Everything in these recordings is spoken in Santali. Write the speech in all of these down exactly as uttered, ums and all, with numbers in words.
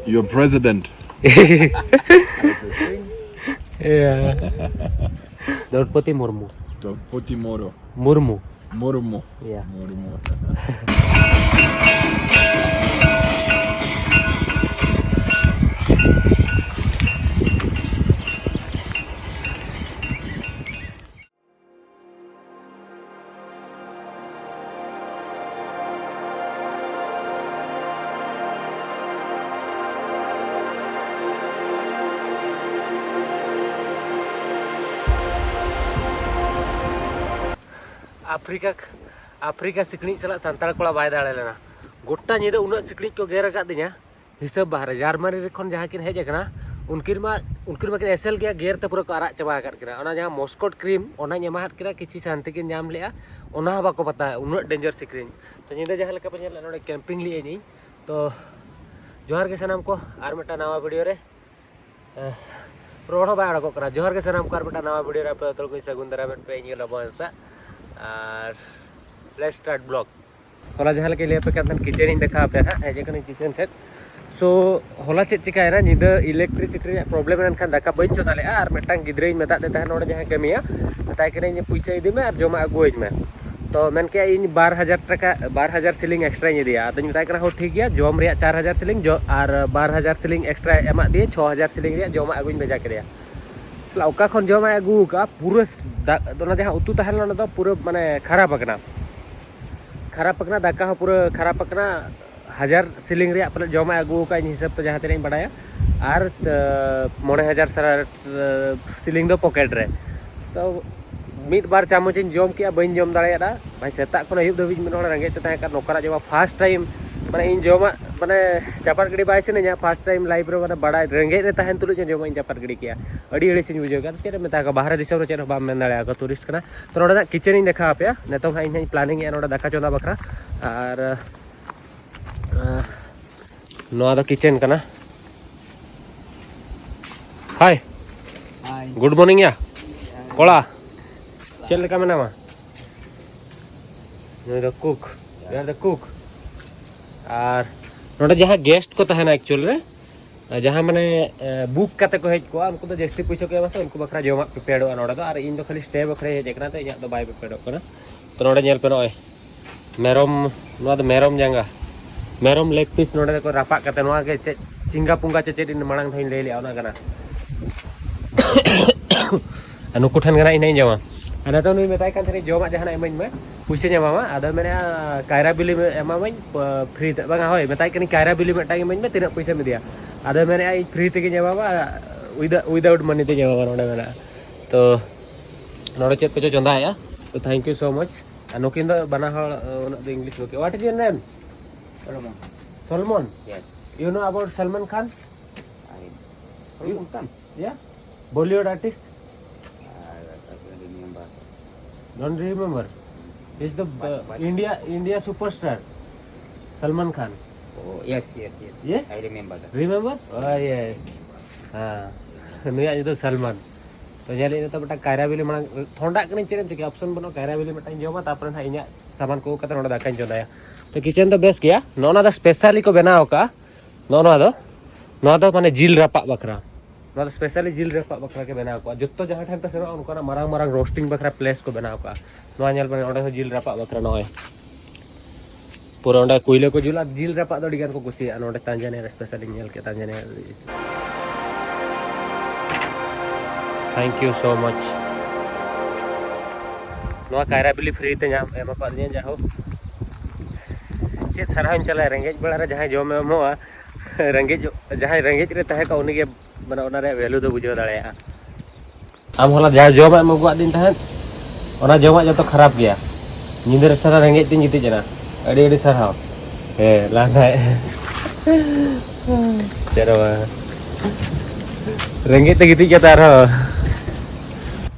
Your president. Yeah. Draupadi Murmu. Draupadi Moro. Murmu. Murmu. Yeah. Murmu. Africa, Africa ᱥᱤᱠᱲᱤᱡ ᱥᱟᱞᱟᱜ ᱥᱟᱱᱛᱟᱲ ᱠᱚᱲᱟ ᱵᱟᱭ ᱫᱟᱲᱮ ᱞᱮᱱᱟ᱾ ᱜᱚᱴᱟ ᱧᱤᱫᱟᱹ ᱩᱱᱟᱹᱜ ᱥᱤᱠᱲᱤᱡ ᱠᱚ ᱜᱮᱨ ᱟᱠᱟᱫ ᱫᱤᱧᱟ, ᱦᱤᱥᱟᱹᱵ ᱵᱟᱦᱨᱮ᱾ ᱡᱟᱨᱢᱟᱱᱤ ᱨᱮ ᱠᱷᱚᱱ ᱡᱟᱦᱟᱸ ᱠᱤᱱ ᱦᱮᱡ ᱟᱠᱟᱱᱟ, ᱩᱱᱠᱤᱱ ᱢᱟ, ᱩᱱᱠᱤᱱ ᱢᱟᱠᱤᱱ ᱮᱥᱮᱞ ᱜᱮᱭᱟ, ᱜᱮᱨ ᱛᱮ ᱯᱩᱨᱟᱹ ᱠᱚ ᱟᱨᱟᱜ ᱪᱟᱵᱟ ᱟᱠᱟᱫ ᱠᱤᱱᱟ᱾ ᱚᱱᱟ ᱡᱟᱦᱟᱸ ᱢᱚᱥᱠᱚᱴ ᱠᱨᱤᱢ, ᱚᱱᱟᱧ ᱮᱢᱟᱦᱟᱫ ᱠᱤᱱᱟ, ᱠᱤᱪᱷᱤ ᱥᱟᱱᱛᱤ ᱠᱤᱱ ᱧᱟᱢ ᱞᱮᱜᱼᱟ, ᱚᱱᱟ ᱦᱚᱸ ᱵᱟᱠᱚ ᱯᱟᱛᱟᱭᱟ, ᱩᱱᱟᱹᱜ ᱰᱮᱧᱡᱟᱨ ᱥᱤᱠᱲᱤᱡ᱾ ᱛᱚ ᱧᱤᱫᱟᱹ ᱡᱟᱦᱟᱸ ᱞᱮᱠᱟ ᱯᱮ ᱧᱮᱞ ᱞᱮᱫ, ᱱᱚᱰᱮ ᱠᱮᱢᱯᱤᱝ ᱞᱮᱜᱼᱟᱹᱧ ᱤᱧ᱾ ᱛᱚ ᱡᱚᱦᱟᱨ ᱜᱮ ᱥᱟᱱᱟᱢ ᱠᱚ, ᱟᱨ ᱢᱤᱫᱴᱟᱝ ᱱᱟᱣᱟ ᱵᱷᱤᱰᱤᱭᱳ ᱨᱮ᱾ ᱮᱦ, ᱨᱚᱲ ᱦᱚᱸ ᱵᱟᱭ ᱚᱰᱚᱠᱚᱜ ᱠᱟᱱᱟ᱾ ᱡᱚᱦᱟᱨ ᱜᱮ ᱥᱟᱱᱟᱢ ᱠᱚ, ᱟᱨ ᱢᱤᱫᱴᱟᱝ ᱱᱟᱣᱟ ᱵᱷᱤᱰᱤᱭᱳ ᱨᱮ ᱟᱯᱮ ᱡᱚᱛᱚ ᱠᱚ ᱥᱟᱹᱜᱩᱱ ᱫᱟᱨᱟᱢᱮᱫ ᱯᱮ, ᱤᱧ ᱜᱮ ᱞᱚᱵᱚ ᱦᱟᱸᱥᱫᱟ᱾ ᱟᱨ let's start vlog. ᱦᱚᱞᱟ ᱡᱟᱦᱟᱸ ᱞᱮᱠᱟᱧ ᱞᱟᱹᱭ ᱟᱯᱮ ᱠᱟᱱ ᱛᱟᱦᱮᱸᱫ, ᱠᱤᱪᱮᱱ ᱤᱧ ᱫᱮᱠᱷᱟᱣ ᱟᱯᱮᱭᱟ ᱦᱟᱸᱜ, ᱦᱮᱡ ᱟᱠᱟᱱᱟᱹᱧ ᱠᱤᱪᱮᱱ ᱥᱮᱫ᱾ ᱥᱳ ᱦᱚᱞᱟ ᱪᱮᱫ ᱪᱤᱠᱟᱭᱮᱱᱟ, ᱧᱤᱫᱟᱹ ᱤᱞᱮᱠᱴᱨᱤᱥᱤᱴᱤ ᱨᱮᱭᱟᱜ ᱯᱨᱚᱵᱞᱮᱢ ᱮᱱᱠᱷᱟᱱ ᱫᱟᱠᱟ ᱵᱟᱹᱧ ᱪᱚᱸᱫᱟ ᱞᱮᱫᱼᱟ, ᱟᱨ ᱢᱤᱫᱴᱟᱝ ᱜᱤᱫᱽᱨᱟᱹᱧ ᱢᱮᱛᱟᱫ ᱫᱮ ᱛᱟᱦᱮᱸᱫ, ᱱᱚᱰᱮ ᱡᱟᱦᱟᱸᱭ ᱠᱟᱹᱢᱤᱭᱟ, ᱢᱮᱛᱟᱭ ᱠᱟᱹᱱᱟᱹᱧ ᱯᱩᱭᱥᱟᱹ ᱤᱫᱤ ᱢᱮ ᱟᱨ ᱡᱚᱢᱟᱜ ᱟᱹᱜᱩᱣᱟᱹᱧ ᱢᱮ᱾ ᱛᱚ ᱢᱮᱱ ᱠᱮᱜᱼᱟ, ᱤᱧ ᱵᱟᱨ ᱦᱟᱡᱟᱨ ᱴᱟᱠᱟ, ᱵᱟᱨ ᱦᱟᱡᱟᱨ ᱥᱤᱞᱤᱝ ᱮᱠᱥᱴᱨᱟᱧ ᱤᱫᱤᱭᱟ᱾ ᱟᱫᱚᱧ ᱢᱮᱛᱟᱭ ᱠᱟᱱᱟ, ᱦᱳ ᱴᱷᱤᱠ ᱜᱮᱭᱟ, ᱡᱚᱢ ᱨᱮᱭᱟᱜ ᱪᱟᱨ ᱦᱟᱡᱟᱨ ᱥᱤᱞᱤᱝ ᱡᱚ-, ᱟᱨ ᱵᱟᱨ ᱦᱟᱡᱟᱨ ᱥᱤᱞᱤᱝ ᱮᱠᱥᱴᱨᱟ ᱮᱢᱟᱜ ᱫᱤᱭᱮ, ᱪᱷᱚ ᱦᱟᱡᱟᱨ ᱥᱤᱞᱤᱝ ᱨᱮᱭᱟᱜ ᱡᱚᱢᱟᱜ ᱟᱹᱜᱩᱧ ᱵᱷᱮᱡᱟ ᱠᱮᱫᱮᱭᱟ᱾ ᱥᱟᱞᱟ ᱚᱠᱟ ᱠᱷᱚᱱ ᱡᱚᱢᱟᱜ ᱮ ᱟᱹᱜᱩ ᱟᱠᱟᱫᱼᱟ, ᱯᱩᱨᱟᱹ ᱥ-, ᱫᱟ-, ᱚᱱᱟ ᱡᱟᱦᱟᱸ ᱩᱛᱩ ᱛᱟᱦᱮᱸ ᱞᱮᱱᱟ, ᱚᱱᱟ ᱫᱚ ᱯᱩᱨᱟᱹ ᱢᱟᱱᱮ ᱠᱷᱟᱨᱟᱯ ᱟᱠᱟᱱᱟ, ᱠᱷᱟᱨᱟᱯ ᱟᱠᱟᱱᱟ, ᱫᱟᱠᱟ ᱦᱚᱸ ᱯᱩᱨᱟᱹ ᱠᱷᱟᱨᱟᱯ ᱟᱠᱟᱱᱟ᱾ ᱦᱟᱡᱟᱨ ᱥᱤᱞᱤᱝ ᱨᱮᱭᱟᱜ ᱯᱟᱞᱮ ᱡᱚᱢᱟᱜ ᱮ ᱟᱹᱜᱩ ᱟᱠᱟᱫᱼᱟ, ᱤᱧ ᱦᱤᱥᱟᱹᱵ ᱛᱮ ᱡᱟᱦᱟᱸ ᱛᱤᱱᱟᱹᱜ ᱤᱧ ᱵᱟᱲᱟᱭᱟ, ᱟᱨ, ᱛ-, ᱢᱚᱬᱮ ᱦᱟᱡᱟᱨ ᱥᱟᱨᱟ ᱥᱤᱞᱤᱝ ᱫᱚ ᱯᱚᱠᱮᱴ ᱨᱮ᱾ ᱛᱚ ᱢᱤᱫ ᱵᱟᱨ ᱪᱟᱢᱚᱪ ᱤᱧ ᱡᱚᱢ ᱠᱮᱜᱼᱟ, ᱵᱟᱹᱧ ᱡᱚᱢ ᱫᱟᱲᱮᱭᱟᱫᱟ ᱵᱷᱟᱭ᱾ ᱥᱮᱛᱟᱜ ᱠᱷᱚᱱ ᱟᱹᱭᱩᱵ ᱫᱷᱟᱹᱵᱤᱡ ᱢᱤᱫ ᱦᱚᱲ ᱨᱮᱸᱜᱮᱡ ᱛᱮ ᱛᱟᱦᱮᱸ ᱠᱟᱱᱟ, ᱱᱚᱝᱠᱟᱱᱟᱜ ᱡᱚᱢᱟᱜ ᱯᱷᱟᱥᱴ ᱴᱟᱭᱤᱢ, ᱢᱟᱱᱮ ᱤᱧ ᱡᱚᱢᱟᱜ ᱢᱟᱱᱮ ᱪᱟᱯᱟᱫ ᱜᱤᱰᱤ ᱵᱟᱭ ᱥᱟᱱᱟᱧᱟ, ᱯᱷᱟᱥᱴ ᱴᱟᱭᱤᱢ ᱞᱟᱭᱤᱯᱷ ᱨᱮ ᱢᱟᱱᱮ ᱵᱟᱲᱟᱭ ᱨᱮᱸᱜᱮᱡ ᱨᱮ ᱛᱟᱦᱮᱱ ᱛᱩᱞᱩᱡ ᱦᱚᱸ ᱡᱚᱢᱟᱜ ᱤᱧ ᱪᱟᱯᱟᱫ ᱜᱤᱰᱤ ᱠᱮᱜᱼᱟ᱾ ᱟᱹᱰᱤ ᱟᱹᱲᱤᱥᱤᱧ ᱵᱩᱡᱷᱟᱹᱣ ᱠᱮᱫᱟ᱾ ᱪᱮᱫ ᱮᱢ ᱢᱮᱛᱟ ᱠᱚᱣᱟ, ᱵᱟᱦᱨᱮ ᱫᱤᱥᱚᱢ ᱨᱮ ᱪᱮᱫ ᱦᱚᱸ ᱵᱟᱢ ᱢᱮᱱ ᱫᱟᱲᱮᱭᱟᱠᱚᱣᱟ, ᱴᱩᱨᱤᱥᱴ ᱠᱟᱱᱟ᱾ ᱛᱚ ᱱᱚᱰᱮᱱᱟᱜ ᱠᱤᱪᱮᱱ ᱤᱧ ᱫᱮᱠᱷᱟᱣ ᱟᱯᱮᱭᱟ᱾ ᱱᱤᱛᱚᱝ ᱦᱟᱸᱜ ᱤᱧ ᱦᱟᱸᱜ ᱤᱧ ᱯᱞᱟᱱᱤᱝ ᱮᱜᱼᱟ ᱱᱚᱰᱮ ᱫᱟᱠᱟ ᱪᱚᱸᱫᱟ ᱵᱟᱠᱷᱨᱟ᱾ ᱟᱨ ᱟᱦ, ᱱᱚᱣᱟ ᱫᱚ ᱠᱤᱪᱮᱱ ᱠᱟᱱᱟ᱾ ᱦᱟᱭ᱾ ᱦᱟᱭ᱾ ᱜᱩᱰ ᱢᱚᱨᱱᱤᱝ ᱭᱟ᱾ ᱠᱚᱲᱟ, ᱪᱮᱫ ᱞᱮᱠᱟ ᱢᱮᱱᱟᱢᱟ? ᱱᱩᱭ ᱫᱚ ᱠᱩᱠ᱾ You are the cook. ᱟᱨ ᱱᱚᱰᱮ ᱡᱟᱦᱟᱸ ᱜᱮᱥᱴ ᱠᱚ ᱛᱟᱦᱮᱱᱟ ᱮᱠᱪᱩᱭᱮᱞ ᱨᱮ, ᱡᱟᱦᱟᱸ ᱢᱟᱱᱮ ᱵᱩᱠ ᱠᱟᱛᱮ ᱠᱚ ᱦᱮᱡ ᱠᱚᱜᱼᱟ, ᱩᱱᱠᱩ ᱫᱚ ᱡᱟᱹᱥᱛᱤ ᱯᱩᱭᱥᱟᱹ ᱠᱚ ᱮᱢᱟ ᱥᱮ, ᱩᱱᱠᱩ ᱵᱟᱠᱷᱨᱟ ᱡᱚᱢᱟᱜ ᱯᱮᱯᱮᱰᱚᱜᱼᱟ ᱱᱚᱰᱮ ᱫᱚ᱾ ᱟᱨ ᱤᱧ ᱫᱚ ᱠᱷᱟᱹᱞᱤ ᱥᱴᱮ ᱵᱟᱠᱷᱨᱟᱧ ᱦᱮᱡ ᱟᱠᱟᱱᱟ, ᱛᱚ ᱤᱧᱟᱹᱜ ᱫᱚ ᱵᱟᱭ ᱯᱮᱯᱮᱰᱚᱜ ᱠᱟᱱᱟ᱾ ᱛᱚ ᱱᱚᱰᱮ ᱧᱮᱞ ᱯᱮ, ᱱᱚᱜᱼᱚᱭ ᱢᱮᱨᱚᱢ, ᱱᱚᱣᱟ ᱫᱚ ᱢᱮᱨᱚᱢ ᱡᱟᱸᱜᱟ, ᱢᱮᱨᱚᱢ ᱞᱮᱜ ᱯᱤᱥ ᱱᱚᱰᱮ ᱫᱚᱠᱚ ᱨᱟᱯᱟᱜ ᱠᱟᱛᱮ, ᱱᱚᱣᱟ ᱜᱮ ᱪᱮᱫ ᱪᱤᱝᱜᱟ ᱯᱩᱝᱜᱟ ᱪᱮ ᱪᱮᱫ ᱤᱧ ᱢᱟᱲᱟᱝ ᱫᱷᱟᱣ ᱤᱧ ᱞᱟᱹᱭ ᱞᱮᱜᱼᱟ, ᱚᱱᱟ ᱠᱟᱱᱟ᱾ ᱟᱨ ᱱᱩᱠᱩ ᱴᱷᱮᱱ ᱜᱮ ᱱᱟᱜ ᱤᱧ ᱡᱚᱢᱟ᱾ ᱟᱨ ᱱᱤᱛᱚᱝ ᱱᱩᱭ ᱢᱮᱛᱟᱭ ᱠᱟᱱ ᱛᱟᱦᱮᱱᱟ, "ᱡᱚᱢᱟᱜ ᱡᱟᱦᱟᱱᱟᱜ ᱤᱢᱟᱹᱧ ᱢᱮ, ᱯᱩᱭᱥᱟᱹᱧ ᱮᱢᱟᱢᱟ", ᱟᱫᱚ ᱢᱮᱱᱮᱫᱼᱟ, "ᱠᱟᱭᱨᱟ ᱵᱤᱞᱤ ᱮᱢᱟᱢᱟᱹᱧ, ᱯᱷᱨᱤ ᱛᱮ", ᱵᱟᱝᱟ, ᱦᱳᱭ, ᱢᱮᱛᱟᱭ ᱠᱟᱹᱱᱟᱹᱧ, "ᱠᱟᱭᱨᱟ ᱵᱤᱞᱤ ᱢᱤᱫᱴᱟᱝ ᱤᱢᱟᱹᱧ ᱢᱮ, ᱛᱤᱱᱟᱹᱜ ᱯᱩᱭᱥᱟᱹᱢ ᱤᱫᱤᱭᱟ?" ᱟᱫᱚ ᱢᱮᱱᱮᱫᱼᱟ, "ᱤᱧ ᱯᱷᱨᱤ ᱛᱮᱜᱮᱧ ᱮᱢᱟᱢᱟ, ᱩᱭᱫᱟ-, ᱩᱭᱫᱟᱣᱩᱴ ᱢᱟᱱᱤ ᱛᱮᱧ ᱮᱢᱟᱢᱟ", ᱱᱚᱰᱮ ᱢᱮᱱᱟᱜᱼᱟ᱾ ᱛᱚ ᱱᱚᱰᱮ ᱪᱮᱫ ᱠᱚᱪᱚ ᱪᱚᱸᱫᱟᱭᱮᱜᱼᱟ᱾ ᱛᱚ thank you so much᱾ ᱟᱨ ᱱᱩᱠᱤᱱ ᱫᱚ ᱵᱟᱱᱟ ᱦᱚᱲ, ᱩᱱᱟᱹᱜ ᱫᱚ English ᱵᱟᱠᱚ, what is your name? Solomon. Solomon? Yes. You know about Salman Khan? I, Solomon Khan? Yeah? Bollywood artist? I, I don't remember. Don't remember? He's the, But, uh, but India, India superstar, Salman Khan. Oh, yes, yes, yes. Yes? I remember that. Remember? Oh, yes. ᱦᱮᱸ, ᱱᱩᱭᱟᱜ ᱧᱩᱛᱩᱢ ᱥᱟᱞᱢᱟᱱ᱾ ᱛᱚ ᱧᱮᱞ ᱤᱧ ᱱᱤᱛᱚᱜ ᱢᱤᱫᱴᱟᱝ ᱠᱟᱭᱨᱟ ᱵᱤᱞᱤ ᱢᱟᱲᱟᱝ ᱛᱷᱚᱱᱰᱟᱜ ᱠᱟᱹᱱᱟᱹᱧ, ᱪᱮᱫ ᱮᱢ ᱪᱤᱠᱟᱹᱭᱟ, ᱚᱯᱥᱚᱱ ᱵᱟᱹᱱᱩᱜᱼᱟ᱾ ᱠᱟᱭᱨᱟ ᱵᱤᱞᱤ ᱢᱤᱫᱴᱟᱝ ᱡᱚᱢᱟ, ᱛᱟᱨᱯᱚᱨᱮ ᱱᱟᱦᱟᱜ ᱤᱧᱟᱹᱜ ᱥᱟᱢᱟᱱ ᱠᱚ ᱟᱹᱜᱩ ᱠᱟᱛᱮ ᱱᱚᱰᱮ ᱫᱟᱠᱟᱧ ᱪᱚᱸᱫᱟᱭᱟ᱾ ᱛᱚ ᱠᱤᱪᱮᱱ ᱫᱚ ᱵᱮᱥ ᱜᱮᱭᱟ᱾ ᱱᱚᱜᱼᱚ ᱱᱚᱣᱟ ᱫᱚ ᱥᱯᱮᱥᱟᱞᱤ ᱠᱚ ᱵᱮᱱᱟᱣ ᱟᱠᱟᱫᱼᱟ᱾ ᱱᱚᱜᱼᱚ ᱱᱚᱣᱟ ᱫᱚ, ᱱᱚᱣᱟ ᱫᱚ ᱢᱟᱱᱮ ᱡᱤᱞ ᱨᱟᱯᱟᱜ ᱵᱟᱠᱷᱨᱟ᱾ ᱱᱚᱣᱟ ᱫᱚ ᱥᱯᱮᱥᱟᱞᱤ ᱡᱤᱞ ᱨᱟᱯᱟᱜ ᱵᱟᱠᱷᱨᱟ ᱜᱮ ᱵᱮᱱᱟᱣ ᱠᱚᱜᱼᱟ᱾ ᱡᱚᱛᱚ ᱡᱟᱦᱟᱸ ᱴᱷᱮᱱ ᱯᱮ ᱥᱮᱱᱚᱜᱼᱟ, ᱚᱱᱠᱟᱱᱟᱜ ᱢᱟᱨᱟᱝ ᱢᱟᱨᱟᱝ ᱨᱳᱥᱴᱤᱝ ᱵᱟᱠᱷᱨᱟ ᱯᱞᱮᱥ ᱠᱚ ᱵᱮᱱᱟᱣ ᱠᱟᱜᱼᱟ᱾ ᱱᱚᱣᱟ ᱧᱮᱞ ᱯᱮ, ᱚᱸᱰᱮ ᱦᱚᱸ ᱡᱤᱞ ᱨᱟᱯᱟᱜ ᱵᱟᱠᱷᱨᱟ ᱱᱚᱜᱼᱚᱭ ᱯᱩᱨᱟᱹ ᱚᱸᱰᱮ ᱠᱩᱭᱞᱟᱹ ᱠᱚ ᱡᱩᱞᱟ᱾ ᱡᱤᱞ ᱨᱟᱯᱟᱜ ᱫᱚ ᱟᱹᱰᱤ ᱜᱟᱱ ᱠᱚ ᱠᱩᱥᱤᱭᱟᱜᱼᱟ᱾ ᱱᱚᱰᱮ ᱛᱟᱱᱡᱟᱱᱤᱭᱟ ᱨᱮ ᱥᱯᱮᱥᱟᱞᱤᱧ ᱧᱮᱞ ᱠᱮᱫ, ᱛᱟᱱᱡᱟᱱᱤᱭᱟ ᱨᱮ᱾ Thank you so much᱾ ᱱᱚᱣᱟ ᱠᱟᱭᱨᱟ ᱵᱤᱞᱤ ᱯᱷᱨᱤ ᱛᱮ ᱧᱟᱢ ᱮᱢ ᱟᱠᱟᱫᱤᱧᱟ, ᱡᱟᱭᱦᱳᱠ᱾ ᱪᱮᱫ ᱥᱟᱨᱦᱟᱣ ᱤᱧ ᱪᱟᱞᱟᱭᱟ, ᱨᱮᱸᱜᱮᱡ ᱵᱮᱲᱟ ᱨᱮ ᱡᱟᱦᱟᱸᱭ ᱡᱚᱢᱮ ᱮᱢᱚᱜᱼᱟ, ᱨᱮᱸᱜᱮᱡ, ᱡᱟᱦᱟᱸᱭ ᱨᱮᱸᱜᱮᱡ ᱨᱮ ᱛᱟᱦᱮᱸ ᱠᱚᱜᱼᱟ, ᱩᱱᱤᱜᱮ ᱢᱟᱱᱮ ᱚᱱᱟ ᱨᱮᱭᱟᱜ ᱵᱷᱮᱞᱩ ᱫᱚ ᱵᱩᱡᱷᱟᱹᱣ ᱫᱟᱲᱮᱭᱟᱜᱼᱟ᱾ ᱟᱢ ᱦᱚᱞᱟ ᱡᱟᱦᱟᱸ ᱡᱚᱢᱟᱜ ᱮᱢ ᱟᱹᱜᱩᱣᱟᱫᱤᱧ ᱛᱟᱦᱮᱸᱫ, ᱚᱱᱟ ᱡᱚᱢᱟᱜ ᱡᱚᱛᱚ ᱠᱷᱟᱨᱟᱯ ᱜᱮᱭᱟ᱾ ᱧᱤᱫᱟᱹ ᱨᱮ ᱥᱟᱨᱟ ᱨᱮᱸᱜᱮᱡ ᱛᱤᱧ ᱜᱤᱛᱤᱡ ᱮᱱᱟ᱾ ᱟᱹᱰᱤ ᱟᱹᱰᱤ ᱥᱟᱨᱦᱟᱣ᱾ ᱦᱮᱸ, ᱞᱟᱸᱫᱟᱭ᱾ ᱪᱮᱫ ᱦᱚᱸ ᱵᱟᱝ᱾ ᱨᱮᱸᱜᱮᱡ ᱛᱮ ᱜᱤᱛᱤᱡ ᱠᱟᱛᱮ ᱟᱨᱦᱚᱸ᱾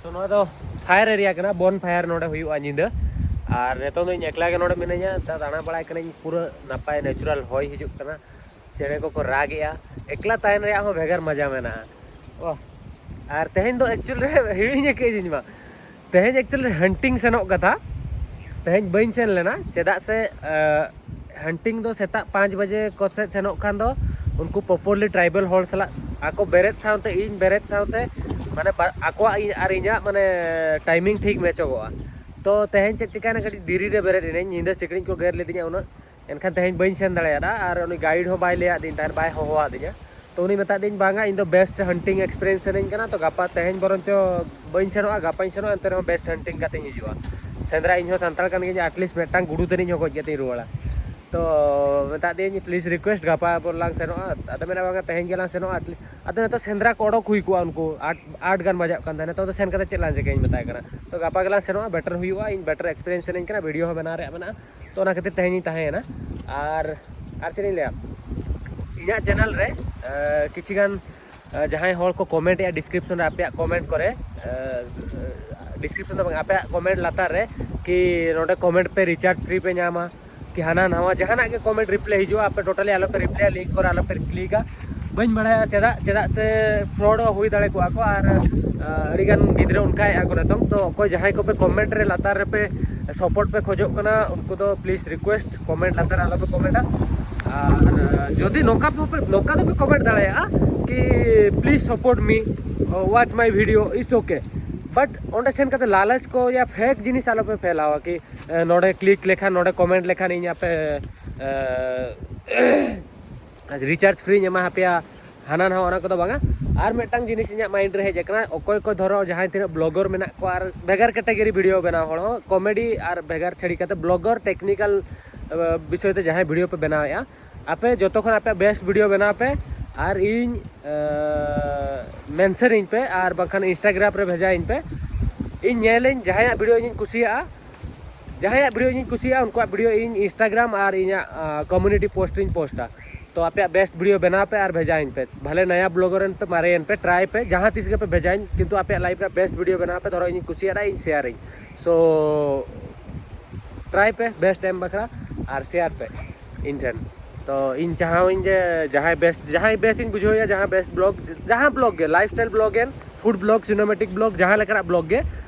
ᱛᱚ, ᱱᱚᱣᱟ ᱫᱚ ᱯᱷᱟᱭᱟᱨ ᱮᱨᱤᱭᱟ ᱠᱟᱱᱟ, ᱵᱚᱱ ᱯᱷᱟᱭᱟᱨ ᱱᱚᱰᱮ ᱦᱩᱭᱩᱜᱼᱟ ᱧᱤᱫᱟᱹ᱾ ᱟᱨ ᱱᱤᱛᱚᱝ ᱫᱚ ᱤᱧ ᱮᱠᱞᱟ ᱜᱮ ᱱᱚᱰᱮ ᱢᱤᱱᱟᱹᱧᱟ᱾ ᱫᱟ-, ᱫᱟᱬᱟ ᱵᱟᱲᱟᱭ ᱠᱟᱹᱱᱟᱹᱧ, ᱯᱩᱨᱟᱹ ᱱᱟᱯᱟᱭ ᱱᱮᱪᱟᱨᱟᱞ ᱦᱚᱭ ᱦᱤᱡᱩᱜ ᱠᱟᱱᱟ᱾ ᱪᱮᱬᱮ ᱠᱚᱠᱚ ᱨᱟᱜᱮᱜᱼᱟ᱾ ᱮᱠᱞᱟ ᱛᱟᱦᱮᱱ ᱨᱮᱭᱟᱜ ᱦᱚᱸ ᱵᱷᱮᱜᱟᱨ ᱢᱟᱡᱟ ᱢᱮᱱᱟᱜᱼᱟ᱾ ᱚᱦ, ᱟᱨ ᱛᱮᱦᱮᱧ ᱫᱚ ᱮᱠᱪᱩᱭᱮᱞ ᱨᱮ ᱦᱤᱲᱤᱧ ᱟᱠᱟᱫᱟᱹᱧ ᱤᱧ ᱢᱟ᱾ ᱛᱮᱦᱮᱧ ᱮᱠᱪᱩᱭᱮᱞ ᱨᱮ ᱦᱟᱱᱴᱤᱝ ᱥᱮᱱᱚᱜ ᱠᱟᱛᱷᱟ, ᱛᱮᱦᱮᱧ ᱵᱟᱹᱧ ᱥᱮᱱ ᱞᱮᱱᱟ᱾ ᱪᱮᱫᱟᱜ ᱥᱮ, ᱟᱸ, ᱦᱟᱱᱴᱤᱝ ᱫᱚ ᱥᱮᱛᱟᱜ ᱯᱟᱸᱪ ᱵᱟᱡᱮ ᱠᱚ ᱥᱮᱫ ᱥᱮᱱᱚᱜ ᱠᱷᱟᱱ ᱫᱚ ᱩᱱᱠᱩ properly tribal ᱦᱚᱲ ᱥᱟᱞᱟᱜ ᱟᱠᱚ ᱵᱮᱨᱮᱫ ᱥᱟᱶᱛᱮ, ᱤᱧ ᱵᱮᱨᱮᱫ ᱥᱟᱶᱛᱮ, ᱢᱟᱱᱮ ᱵᱟ- ᱟᱠᱚᱣᱟᱜ ᱤᱧ ᱟᱨ ᱤᱧᱟᱹᱜ ᱢᱟᱱᱮ timing ᱴᱷᱤᱠ ᱢᱮᱪᱚᱜᱚᱜᱼᱟ᱾ ᱛᱚ ᱛᱮᱦᱮᱧ ᱪᱮᱫ ᱪᱤᱠᱟᱹᱭᱮᱱᱟ, ᱠᱟᱹᱴᱤᱡ ᱫᱮᱨᱤ ᱨᱮ ᱵᱮᱨᱮᱫ ᱮᱱᱟᱹᱧ, ᱧᱤᱫᱟᱹ ᱥᱤᱠᱲᱤᱡ ᱠᱚ ᱜᱮᱨ ᱞᱤᱫᱤᱧᱟ ᱩᱱᱟᱹᱜ, ᱮᱱᱠᱷᱟᱱ ᱛᱮᱦᱮᱧ ᱵᱟᱹᱧ ᱥᱮᱱ ᱫᱟᱲᱮᱭᱟᱫᱟ᱾ ᱟᱨ ᱩᱱᱤ guide ᱦᱚᱸ ᱵᱟᱭ ᱞᱟᱹᱭᱟᱫᱤᱧ ᱛᱟᱦᱮᱸᱫ, ᱵᱟᱭ ᱦᱚᱦᱚᱣᱟᱫᱤᱧᱟ᱾ ᱛᱚ ᱩᱱᱤ ᱢᱮᱛᱟᱫᱤᱧ, "ᱵᱟᱝᱟ, ᱤᱧ ᱫᱚ best hunting experience ᱥᱟᱱᱟᱧ ᱠᱟᱱᱟ, ᱛᱚ ᱜᱟᱯᱟ, ᱛᱮᱦᱮᱧ ᱵᱚᱨᱚᱱᱪᱚ ᱵᱟᱹᱧ ᱥᱮᱱᱚᱜᱼᱟ, ᱜᱟᱯᱟᱧ ᱥᱮᱱᱚᱜᱼᱟ, ᱮᱱᱛᱮ ᱨᱮᱦᱚᱸ best hunting ᱠᱟᱛᱮᱧ ᱦᱤᱡᱩᱜᱼᱟ᱾ ᱥᱮᱸᱫᱽᱨᱟ ᱤᱧ ᱦᱚᱸ ᱥᱟᱱᱛᱟᱲ ᱠᱟᱱ ᱜᱤᱭᱟᱹᱧ, at least ᱢᱤᱫᱴᱟᱝ ᱜᱩᱰᱩ ᱛᱟᱹᱱᱤᱡ ᱦᱚᱸ ᱜᱚᱡ ᱠᱟᱛᱮᱧ ᱨᱩᱣᱟᱹᱲᱟ᱾" ᱛᱚ ᱢᱮᱛᱟᱫᱤᱧ, "Please request, ᱜᱟᱯᱟ ᱵᱚᱱ ᱞᱟᱝ ᱥᱮᱱᱚᱜᱼᱟ᱾" ᱟᱫᱚ ᱢᱮᱱᱟ, "ᱵᱟᱝᱟ, ᱛᱮᱦᱮᱧ ᱜᱮᱞᱟᱝ ᱥᱮᱱᱚᱜᱼᱟ, at least ᱟᱫᱚ ᱱᱤᱛᱚᱜ ᱥᱮᱸᱫᱽᱨᱟ ᱠᱚ ᱚᱰᱚᱠ ᱦᱩᱭ ᱠᱚᱜᱼᱟ, ᱩᱱᱠᱩ ᱟᱴ ᱟᱴ ᱜᱟᱱ ᱵᱟᱡᱟᱜ ᱠᱟᱱ ᱛᱟᱦᱮᱸ, ᱱᱤᱛᱚᱜ ᱫᱚ ᱥᱮᱱ ᱠᱟᱛᱮ ᱪᱮᱫ ᱞᱟᱝ ᱪᱤᱠᱟᱹᱭᱟ?" ᱤᱧ ᱢᱮᱛᱟᱭ ᱠᱟᱱᱟ, "ᱛᱚ ᱜᱟᱯᱟ ᱜᱮᱞᱟᱝ ᱥᱮᱱᱚᱜᱼᱟ, better ᱦᱩᱭᱩᱜᱼᱟ, ᱤᱧ better experience ᱥᱟᱱᱟᱧ ᱠᱟᱱᱟ, video ᱦᱚᱸ ᱵᱮᱱᱟᱣ ᱨᱮᱭᱟᱜ ᱢᱮᱱᱟᱜᱼᱟ᱾" ᱛᱚ ᱚᱱᱟ ᱠᱷᱟᱹᱛᱤᱨ ᱛᱮᱦᱮᱧᱤᱧ ᱛᱟᱦᱮᱸᱭᱮᱱᱟ᱾ ᱟᱨ ᱟᱨ ᱪᱮᱫ ᱤᱧ ᱞᱟᱹᱭᱟ, ᱤᱧᱟᱹᱜ channel ᱨᱮ ᱟᱸ, ᱠᱤᱪᱷᱤ ᱜᱟᱱ ᱟᱸ, ᱡᱟᱦᱟᱸᱭ ᱦᱚᱲ ᱠᱚ comment ᱮᱫᱼᱟ description ᱨᱮ, ᱟᱯᱮᱭᱟᱜ comment ᱠᱚᱨᱮ, ᱟᱸ, description ᱫᱚ ᱵᱟᱝ, ᱟᱯᱮᱭᱟᱜ comment ᱞᱟᱛᱟᱨ ᱨᱮ ᱠᱤ ᱱᱚᱰᱮ comment ᱯᱮ, recharge free ᱯᱮ ᱧᱟᱢᱟ, ᱠᱤ ᱦᱟᱱᱟ ᱱᱟᱣᱟ ᱡᱟᱦᱟᱱᱟᱜ ᱜᱮ comment reply ᱦᱤᱡᱩᱜᱼᱟ, ᱟᱯᱮ totally ᱟᱞᱚᱯᱮ reply ᱟ, link ᱠᱚᱨᱮ ᱟᱞᱚᱯᱮ click ᱟ᱾ ᱵᱟᱹᱧ ᱵᱟᱲᱟᱭᱟ ᱪᱮᱫᱟᱜ, ᱪᱮᱫᱟᱜ ᱥᱮ fraud ᱦᱚᱸ ᱦᱩᱭ ᱫᱟᱲᱮ ᱠᱚᱜᱼᱟ ᱠᱚ, ᱟᱨ ᱟᱸ, ᱟᱹᱰᱤᱜᱟᱱ ᱜᱤᱫᱽᱨᱟᱹ ᱚᱱᱠᱟᱭᱮᱫᱼᱟ ᱠᱚ ᱱᱤᱛᱚᱝ᱾ ᱛᱚ ᱚᱠᱚᱭ ᱡᱟᱦᱟᱸᱭ ᱠᱚᱯᱮ comment ᱨᱮ ᱞᱟᱛᱟᱨ ᱨᱮᱯᱮ support ᱯᱮ ᱠᱷᱚᱡᱚᱜ ᱠᱟᱱᱟ, ᱩᱱᱠᱩ ᱫᱚ please request comment ᱞᱟᱛᱟᱨ ᱨᱮ ᱟᱞᱚᱯᱮ comment ᱟ᱾ ᱟᱨ ᱡᱩᱫᱤ ᱱᱚᱝᱠᱟ ᱯᱮ, ᱱᱚᱝᱠᱟ ᱫᱚᱯᱮ comment ᱫᱟᱲᱮᱭᱟᱜᱼᱟ ᱠᱤ please support me, watch my video, it's okay, but ᱚᱸᱰᱮ ᱥᱮᱱ ᱠᱟᱛᱮ ᱞᱟᱞᱚᱪ ᱠᱚ ᱭᱟ fake ᱡᱤᱱᱤᱥ ᱟᱞᱚᱯᱮ ᱯᱷᱮᱞᱟᱣᱟ ᱠᱤ ᱮ, ᱱᱚᱰᱮ click ᱞᱮᱠᱷᱟᱱ, ᱱᱚᱰᱮ comment ᱞᱮᱠᱷᱟᱱ ᱤᱧ ᱟᱯᱮ ᱮ, recharge free ᱤᱧ ᱮᱢᱟ ᱦᱟᱯᱮᱭᱟ, ᱦᱟᱱᱟ ᱱᱟᱣᱟ, ᱚᱱᱟ ᱠᱚᱫᱚ ᱵᱟᱝᱟ᱾ ᱟᱨ ᱢᱤᱫᱴᱟᱝ ᱡᱤᱱᱤᱥ ᱤᱧᱟᱹᱜ mind ᱨᱮ ᱦᱮᱡ ᱟᱠᱟᱱᱟ, ᱚᱠᱚᱭ ᱠᱚ ᱫᱷᱚᱨᱚ ᱡᱟᱦᱟᱸᱭ ᱛᱤᱱᱟᱹᱜ blogger ᱢᱮᱱᱟᱜ ᱠᱚᱣᱟ ᱟᱨ ᱵᱷᱮᱜᱟᱨ category video ᱵᱮᱱᱟᱣ ᱦᱚᱲ ᱦᱚᱸ, comedy ᱟᱨ ᱵᱷᱮᱜᱟᱨ ᱪᱷᱟᱹᱲᱤ ᱠᱟᱛᱮ blogger technical ᱮ, ᱵᱤᱥᱚᱭ ᱛᱮ ᱡᱟᱦᱟᱸᱭ video ᱯᱮ ᱵᱮᱱᱟᱣᱮᱫᱼᱟ, ᱟᱯᱮ ᱡᱚᱛᱚ ᱠᱷᱚᱱ ᱟᱯᱮᱭᱟᱜ best video ᱵᱮᱱᱟᱣ ᱯᱮ ᱟᱨ ᱤᱧ ᱮ, mention ᱤᱧ ᱯᱮ, ᱟᱨ ᱵᱟᱝᱠᱷᱟᱱ Instagram ᱨᱮ ᱵᱷᱮᱡᱟᱭᱤᱧ ᱯᱮ᱾ ᱤᱧ ᱧᱮᱞᱟᱹᱧ ᱡᱟᱦᱟᱸᱭᱟᱜ video ᱤᱧᱤᱧ ᱠᱩᱥᱤᱭᱟᱜᱼᱟ, ᱡᱟᱦᱟᱸᱭᱟᱜ video ᱤᱧᱤᱧ ᱠᱩᱥᱤᱭᱟᱜᱼᱟ, ᱩᱱᱠᱩᱣᱟᱜ video ᱤᱧ Instagram ᱟᱨ ᱤᱧᱟᱹᱜ ᱟᱸ, community post ᱨᱤᱧ post ᱟ᱾ ᱛᱚ ᱟᱯᱮᱭᱟᱜ best video ᱵᱮᱱᱟᱣ ᱯᱮ ᱟᱨ ᱵᱷᱮᱡᱟᱭᱤᱧ ᱯᱮ, ᱵᱷᱟᱞᱮ ᱱᱟᱭᱟ blogger ᱮᱱ ᱯᱮ, ᱢᱟᱨᱮ ᱮᱱ ᱯᱮ, try ᱯᱮ, ᱡᱟᱦᱟᱸ ᱛᱤᱥ ᱜᱮᱯᱮ ᱵᱷᱮᱡᱟᱭᱤᱧ, ᱠᱤᱱᱛᱩ ᱟᱯᱮᱭᱟᱜ life ᱨᱮᱭᱟᱜ best video ᱵᱮᱱᱟᱣ ᱯᱮ, ᱫᱷᱚᱨᱚ ᱤᱧᱤᱧ ᱠᱩᱥᱤᱭᱟᱜᱼᱟ, ᱤᱧ share ᱟᱹᱧ᱾ So try ᱯᱮ best ᱮᱢ ᱵᱟᱠᱷᱨᱟ ᱟᱨ share ᱯᱮ ᱤᱧ ᱴᱷᱮᱱ᱾ ᱛᱚ ᱤᱧ ᱪᱟᱦᱟᱣᱟᱹᱧ ᱡᱮ ᱡᱟᱦᱟᱸᱭ best, ᱡᱟᱦᱟᱸᱭ best ᱤᱧ ᱵᱩᱡᱷᱟᱹᱣᱮᱭᱟ, ᱡᱟᱦᱟᱸ best blog, ᱡᱟᱦᱟᱸ blog ᱜᱮ, lifestyle blog ᱮᱱ, food blog, cinematic blog, ᱡᱟᱦᱟᱸ ᱞᱮᱠᱟᱱᱟᱜ blog ᱜᱮ,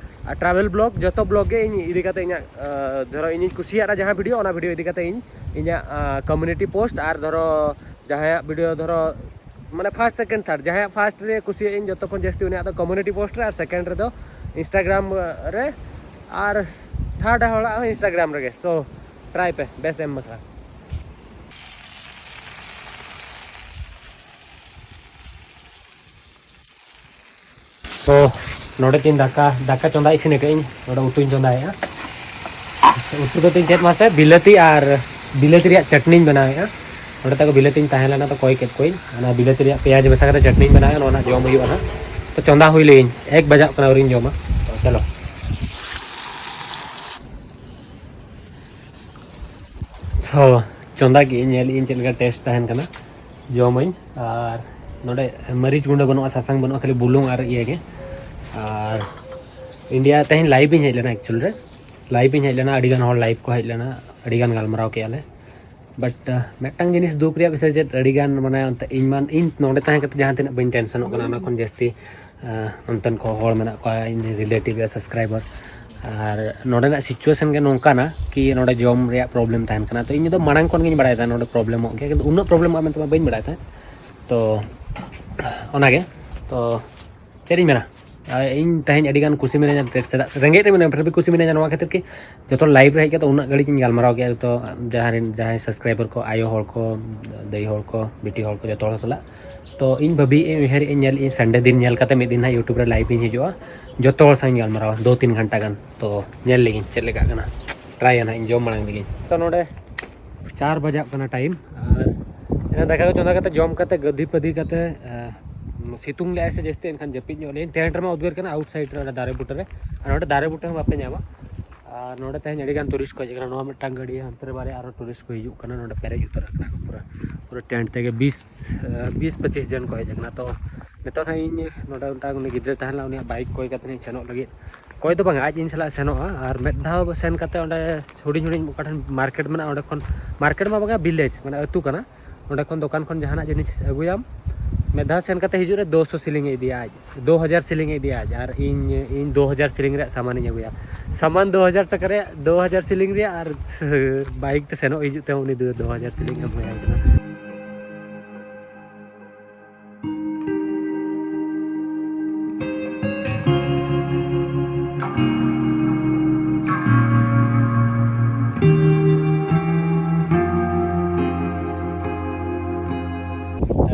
ᱟᱨ travel blog, ᱡᱚᱛᱚ blog ᱜᱮ ᱤᱧ ᱤᱫᱤ ᱠᱟᱛᱮ ᱤᱧᱟᱹᱜ ᱟᱸ, ᱫᱷᱚᱨᱚ ᱤᱧᱤᱧ ᱠᱩᱥᱤᱭᱟᱜᱼᱟ ᱡᱟᱦᱟᱸ video, ᱚᱱᱟ video ᱤᱫᱤ ᱠᱟᱛᱮ ᱤᱧ ᱤᱧᱟᱹᱜ ᱟᱸ, community post ᱟᱨ ᱫᱷᱚᱨᱚ ᱡᱟᱦᱟᱸᱭᱟᱜ ᱵᱷᱤᱰᱤᱭᱳ ᱫᱷᱚᱨᱚ ᱢᱟᱱᱮ ᱯᱷᱟᱥᱴ ᱥᱮᱠᱮᱱᱰ ᱛᱷᱟᱨᱰ, ᱡᱟᱦᱟᱸᱭᱟᱜ ᱯᱷᱟᱥᱴ ᱨᱮ ᱠᱩᱥᱤᱭᱟᱜ ᱤᱧ ᱡᱚᱛᱚ ᱠᱷᱚᱱ ᱡᱟᱹᱥᱛᱤ, ᱩᱱᱤᱭᱟᱜ ᱫᱚ ᱠᱚᱢᱤᱭᱩᱱᱤᱴᱤ ᱯᱳᱥᱴ ᱨᱮ, ᱟᱨ ᱥᱮᱠᱮᱱᱰ ᱨᱮᱫᱚ ᱤᱱᱥᱴᱟᱜᱨᱟᱢ ᱨᱮ, ᱟᱨ ᱛᱷᱟᱨᱰ ᱦᱚᱲᱟᱜ ᱦᱚᱸ ᱤᱱᱥᱴᱟᱜᱨᱟᱢ ᱨᱮᱜᱮ᱾ ᱥᱳ ᱴᱨᱟᱭ ᱯᱮ ᱵᱮᱥ ᱮᱢ ᱵᱟᱠᱷᱨᱟ᱾ ᱛᱚ ᱱᱚᱰᱮ ᱛᱤᱧ ᱫᱟᱠᱟ, ᱫᱟᱠᱟ ᱪᱚᱸᱫᱟ ᱤᱥᱤᱱ ᱟᱠᱟᱫ ᱟᱹᱧ, ᱱᱚᱰᱮ ᱩᱛᱩᱧ ᱪᱚᱸᱫᱟᱭᱮᱫᱼᱟ᱾ ᱩᱛᱩ ᱫᱚ ᱛᱤᱧ ᱪᱮᱫ ᱢᱟᱥᱮ, ᱵᱤᱞᱟᱹᱛᱤ ᱟᱨ ᱵᱤᱞᱟᱹᱛᱤ ᱨᱮᱭᱟᱜ ᱪᱟᱴᱱᱤᱧ ᱵᱮᱱᱟᱣᱮᱫᱼᱟ᱾ ᱱᱚᱰᱮ ᱛᱟᱠᱚ ᱵᱤᱞᱟᱹᱛᱤᱧ ᱛᱟᱦᱮᱸ ᱞᱮᱱᱟ, ᱛᱚ ᱠᱚᱭ ᱠᱮᱫ ᱠᱚᱣᱟᱧ᱾ ᱚᱱᱟ ᱵᱤᱞᱟᱹᱛᱤ ᱨᱮᱭᱟᱜ ᱯᱮᱸᱭᱟᱡᱽ ᱢᱮᱥᱟ ᱠᱟᱛᱮ ᱪᱟᱴᱱᱤᱧ ᱵᱮᱱᱟᱣᱮᱫᱼᱟ, ᱱᱚᱣᱟ ᱱᱟᱜ ᱡᱚᱢ ᱦᱩᱭᱩᱜᱼᱟ ᱱᱟᱜ᱾ ᱛᱚ ᱪᱚᱸᱫᱟ ᱦᱩᱭ ᱞᱮᱭᱤᱧ, ᱮᱠ ᱵᱟᱡᱟᱜ ᱠᱟᱱᱟ, ᱟᱹᱣᱨᱤᱧ ᱡᱚᱢᱟ᱾ ᱛᱚ ᱪᱚᱞᱚ᱾ ᱛᱚ ᱪᱚᱸᱫᱟ ᱠᱮᱫ ᱟᱹᱧ, ᱧᱮᱞ ᱤᱧ ᱪᱮᱫ ᱞᱮᱠᱟ ᱴᱮᱥᱴ ᱛᱟᱦᱮᱱ ᱠᱟᱱᱟ, ᱡᱚᱢᱟᱹᱧ᱾ ᱟᱨ ᱱᱚᱰᱮ ᱢᱟᱹᱨᱤᱪ ᱜᱩᱸᱰᱟᱹ ᱵᱟᱹᱱᱩᱜᱼᱟ, ᱥᱟᱥᱟᱝ ᱵᱟᱹᱱᱩᱜᱼᱟ, ᱠᱷᱟᱹᱞᱤ ᱵᱩᱞᱩᱝ ᱟᱨ ᱤᱭᱟᱹ ᱜᱮ᱾ ᱟᱨ ᱤᱱᱰᱤᱭᱟ ᱛᱮᱦᱮᱧ ᱞᱟᱭᱤᱵᱷ ᱤᱧ ᱦᱮᱡ ᱞᱮᱱᱟ, ᱮᱠᱪᱩᱭᱮᱞ ᱨᱮ ᱞᱟᱭᱤᱵᱷ ᱤᱧ ᱦᱮᱡ ᱞᱮᱱᱟ, ᱟᱹᱰᱤ ᱜᱟᱱ ᱦᱚᱲ ᱞᱟᱭᱤᱵᱷ ᱠᱚ ᱦᱮᱡ ᱞᱮᱱᱟ, ᱟᱹᱰᱤ ᱜᱟᱱ ᱜᱟᱞᱢᱟᱨᱟᱣ ᱠᱮᱜᱼᱟ ᱞᱮ᱾ ᱵᱟᱴ ᱢᱤᱫᱴᱟᱝ ᱡᱤᱱᱤᱥ ᱫᱩᱠ ᱨᱮᱭᱟᱜ ᱵᱤᱥᱚᱭ ᱪᱮᱫ, ᱟᱹᱰᱤ ᱜᱟᱱ ᱢᱟᱱᱮ ᱚᱱᱛᱮ ᱤᱧ ᱢᱟ, ᱤᱧ ᱱᱚᱰᱮ ᱛᱟᱦᱮᱸ ᱠᱟᱛᱮ ᱡᱟᱦᱟᱸ ᱛᱤᱱᱟᱹᱜ ᱵᱟᱹᱧ ᱴᱮᱱᱥᱚᱱᱚᱜ ᱠᱟᱱᱟ, ᱚᱱᱟ ᱠᱷᱚᱱ ᱡᱟᱹᱥᱛᱤ ᱟᱸ, ᱚᱱᱛᱮᱱ ᱠᱚ ᱦᱚᱲ ᱢᱮᱱᱟᱜ ᱠᱚᱣᱟ, ᱤᱧ ᱨᱤᱞᱮᱴᱤᱵᱷ ᱭᱟ ᱥᱟᱵᱥᱠᱨᱟᱭᱵᱟᱨ᱾ ᱟᱨ ᱱᱚᱰᱮᱱᱟᱜ ᱥᱤᱪᱩᱭᱮᱥᱚᱱ ᱜᱮ ᱱᱚᱝᱠᱟᱱᱟ ᱠᱤ ᱱᱚᱰᱮ ᱡᱚᱢ ᱨᱮᱭᱟᱜ ᱯᱨᱚᱵᱞᱮᱢ ᱛᱟᱦᱮᱱ ᱠᱟᱱᱟ᱾ ᱛᱚ ᱤᱧ ᱫᱚ ᱢᱟᱲᱟᱝ ᱠᱷᱚᱱ ᱜᱤᱧ ᱵᱟᱲᱟᱭ ᱛᱟᱦᱮᱸᱫ ᱱᱚᱰᱮ ᱯᱨᱚᱵᱞᱮᱢᱚᱜ ᱜᱮᱭᱟ, ᱠᱤᱱᱛᱩ ᱩᱱᱟᱹᱜ ᱯᱨᱚᱵᱞᱮᱢᱚᱜᱼᱟ ᱢᱮᱱᱛᱮ ᱢᱟ ᱵᱟᱹᱧ ᱵᱟᱲᱟᱭ ᱛᱟᱦᱮᱸᱫ᱾ ᱛᱚ ᱚᱱᱟᱜᱮ, ᱛᱚ ᱪᱮᱫ ᱤᱧ ᱢᱮᱱᱟ, ᱟᱨ ᱤᱧ ᱛᱮᱦᱮᱧ ᱟᱹᱰᱤ ᱜᱟᱱ ᱠᱩᱥᱤ ᱢᱤᱱᱟᱹᱧᱟ, ᱪᱮᱫᱟᱜ ᱥᱮ ᱨᱮᱸᱜᱮᱡ ᱨᱮ ᱢᱮᱱᱟᱹᱧᱟ, ᱯᱷᱤᱨ ᱵᱷᱤ ᱠᱩᱥᱤ ᱢᱤᱱᱟᱹᱧᱟ ᱱᱚᱣᱟ ᱠᱷᱟᱹᱛᱤᱨ ᱠᱤ ᱡᱚᱛᱚ ᱞᱟᱭᱤᱵᱷ ᱨᱮ ᱦᱮᱡ ᱠᱟᱛᱮ ᱩᱱᱟᱹᱜ ᱜᱷᱟᱹᱲᱤᱡ ᱤᱧ ᱜᱟᱞᱢᱟᱨᱟᱣ ᱠᱮᱜᱼᱟ᱾ ᱡᱚᱛᱚ ᱡᱟᱦᱟᱸᱭ ᱨᱮᱱ, ᱡᱟᱦᱟᱸᱭ ᱥᱟᱵᱥᱠᱨᱟᱭᱵᱟᱨ ᱠᱚ, ᱟᱭᱳ ᱦᱚᱲ ᱠᱚ, ᱫᱟᱹᱭ ᱦᱚᱲ ᱠᱚ, ᱵᱤᱴᱤ ᱦᱚᱲ ᱠᱚ, ᱡᱚᱛᱚ ᱦᱚᱲ ᱥᱟᱞᱟᱜ᱾ ᱛᱚ ᱤᱧ ᱵᱷᱟᱹᱵᱤᱭᱮᱫ ᱟᱹᱧ, ᱩᱭᱦᱟᱹᱨᱮᱫ ᱟᱹᱧ, ᱧᱮᱞᱮᱫ ᱟᱹᱧ ᱥᱟᱱᱰᱮ ᱫᱤᱱ ᱧᱮᱞ ᱠᱟᱛᱮ ᱢᱤᱫ ᱫᱤᱱ ᱦᱟᱸᱜ ᱭᱩᱴᱩᱵᱽ ᱨᱮ ᱞᱟᱭᱤᱵᱷ ᱤᱧ ᱦᱤᱡᱩᱜᱼᱟ, ᱡᱚᱛᱚ ᱦᱚᱲ ᱥᱟᱶ ᱤᱧ ᱜᱟᱞᱢᱟᱨᱟᱣᱟ ᱫᱩ ᱛᱤᱱ ᱜᱷᱚᱱᱴᱟ ᱜᱟᱱ᱾ ᱛᱚ ᱧᱮᱞ ᱞᱮᱜᱤᱧ ᱪᱮᱫ ᱞᱮᱠᱟᱜ ᱠᱟᱱᱟ, ᱴᱨᱟᱭᱟ ᱱᱟᱦᱟᱜ ᱤᱧ ᱡᱚᱢ ᱢᱟᱲᱟᱝ ᱞᱮᱜᱤᱧ᱾ ᱛᱚ ᱱᱚᱰᱮ ᱪᱟᱨ ᱵᱟᱡᱟᱜ ᱠᱟᱱᱟ ᱴᱟᱭᱤᱢ, ᱟᱨ ᱮᱱᱟ ᱫᱟᱠᱟ ᱠᱚ ᱪᱚᱸᱫᱟ ᱠᱟᱛᱮ, ᱡᱚᱢ ᱠᱟᱛᱮ, ᱜᱟᱹᱫᱤ ᱯᱟᱹᱫᱤ ᱠᱟᱛᱮ, ᱟᱸ, ᱥᱤᱛᱩᱝ ᱞᱮᱜᱼᱟᱭ ᱥᱮ ᱡᱟᱹᱥᱛᱤ, ᱮᱱᱠᱷᱟᱱ ᱡᱟᱹᱯᱤᱫ ᱧᱚᱜ ᱞᱮᱜᱤᱧ᱾ ᱴᱮᱱᱴ ᱨᱮᱢᱟ ᱩᱫᱽᱜᱟᱹᱨ ᱠᱟᱱᱟ, ᱟᱣᱩᱴᱥᱟᱭᱤᱰ ᱨᱮ, ᱚᱱᱟ ᱫᱟᱨᱮ ᱵᱩᱴᱟᱹ ᱨᱮ, ᱟᱨ ᱱᱚᱰᱮ ᱫᱟᱨᱮ ᱵᱩᱴᱟᱹ ᱦᱚᱸ ᱵᱟᱯᱮ ᱧᱟᱢᱟ᱾ ᱟᱨ ᱱᱚᱰᱮ ᱛᱮᱦᱮᱧ ᱟᱹᱰᱤ ᱜᱟᱱ ᱴᱩᱨᱤᱥᱴ ᱠᱚ ᱦᱮᱡ ᱟᱠᱟᱱᱟ, ᱱᱚᱣᱟ ᱢᱤᱫᱴᱟᱝ ᱜᱟᱹᱰᱤ, ᱦᱟᱱᱛᱮ ᱨᱮ ᱵᱟᱨᱭᱟ ᱟᱨᱦᱚᱸ ᱴᱩᱨᱤᱥᱴ ᱠᱚ ᱦᱤᱡᱩᱜ ᱠᱟᱱᱟ, ᱱᱚᱰᱮ ᱯᱮᱨᱮᱡ ᱩᱛᱟᱹᱨ ᱟᱠᱟᱱᱟ ᱠᱚ ᱯᱩᱨᱟᱹ, ᱯᱩᱨᱟᱹ ᱴᱮᱱᱴ ᱛᱮᱜᱮ ᱵᱤᱥ, ᱟᱸ, ᱵᱤᱥ ᱯᱚᱸᱪᱤᱥ ᱡᱚᱱ ᱠᱚ ᱦᱮᱡ ᱟᱠᱟᱱᱟ᱾ ᱛᱚ ᱱᱤᱛᱚᱜ ᱦᱟᱸᱜ ᱤᱧ ᱱᱚᱰᱮ ᱢᱤᱫᱴᱟᱝ ᱩᱱᱤ ᱜᱤᱫᱽᱨᱟᱹ ᱛᱟᱦᱮᱸ ᱞᱮᱱᱟ, ᱩᱱᱤᱭᱟᱜ ᱵᱟᱭᱤᱠ ᱠᱚᱭ ᱠᱟᱛᱮ ᱤᱧ ᱥᱮᱱᱚᱜ ᱞᱟᱹᱜᱤᱫ᱾ ᱠᱚᱭ ᱫᱚ ᱵᱟᱝᱟ, ᱟᱡ ᱤᱧ ᱥᱟᱞᱟᱜ ᱥᱮᱱᱚᱜᱼᱟ᱾ ᱟᱨ ᱢᱤᱫ ᱫᱷᱟᱣ ᱥᱮᱱ ᱠᱟᱛᱮ ᱚᱸᱰᱮ ᱦᱩᱰᱤᱧ ᱦᱩᱰᱤᱧ ᱚᱠᱟ ᱴᱷᱮᱱ ᱢᱟᱨᱠᱮᱴ ᱢᱮᱱᱟᱜᱼᱟ, ᱚᱸᱰᱮ ᱠᱷᱚᱱ, ᱢᱟᱨᱠᱮᱴ ᱢᱟ ᱵᱟᱝᱟ, ᱵᱷᱤᱞᱮᱡᱽ, ᱢᱟᱱᱮ ᱟᱹᱛᱩ ᱠᱟᱱᱟ, ᱚᱸᱰᱮ ᱠᱷᱚᱱ ᱫᱚᱠᱟᱱ ᱠᱷᱚᱱ ᱡᱟᱦᱟᱱᱟᱜ ᱡᱤᱱᱤᱥ ᱟᱹᱜᱩᱭᱟᱢ, ᱢᱤᱫ ᱫᱷᱟᱣ ᱥᱮᱱ ᱠᱟᱛᱮ ᱦᱤᱡᱩᱜ ᱨᱮ ᱫᱩ ᱥᱚ ᱥᱤᱞᱤᱝ ᱮ ᱤᱫᱤᱭᱟ ᱟᱡ, ᱫᱩ ᱦᱟᱡᱟᱨ ᱥᱤᱞᱤᱝ ᱮ ᱤᱫᱤᱭᱟ ᱟᱡ, ᱟᱨ ᱤᱧ, ᱤᱧ ᱫᱩ ᱦᱟᱡᱟᱨ ᱥᱤᱞᱤᱝ ᱨᱮᱭᱟᱜ ᱥᱟᱢᱟᱱᱤᱧ ᱟᱹᱜᱩᱭᱟ᱾ ᱥᱟᱢᱟᱱ ᱫᱩ ᱦᱟᱡᱟᱨ ᱴᱟᱠᱟ ᱨᱮᱭᱟᱜ, ᱫᱩ ᱦᱟᱡᱟᱨ ᱥᱤᱞᱤᱝ ᱨᱮᱭᱟᱜ, ᱟᱨ ᱵᱟᱭᱤᱠ ᱛᱮ ᱥᱮᱱᱚᱜ ᱦᱤᱡᱩᱜ ᱛᱮ ᱩᱱᱤ ᱫᱩ, ᱫᱩ ᱦᱟᱡᱟᱨ ᱥᱤᱞᱤᱝ ᱮᱢ ᱦᱩᱭᱟᱭ ᱠᱟᱱᱟ᱾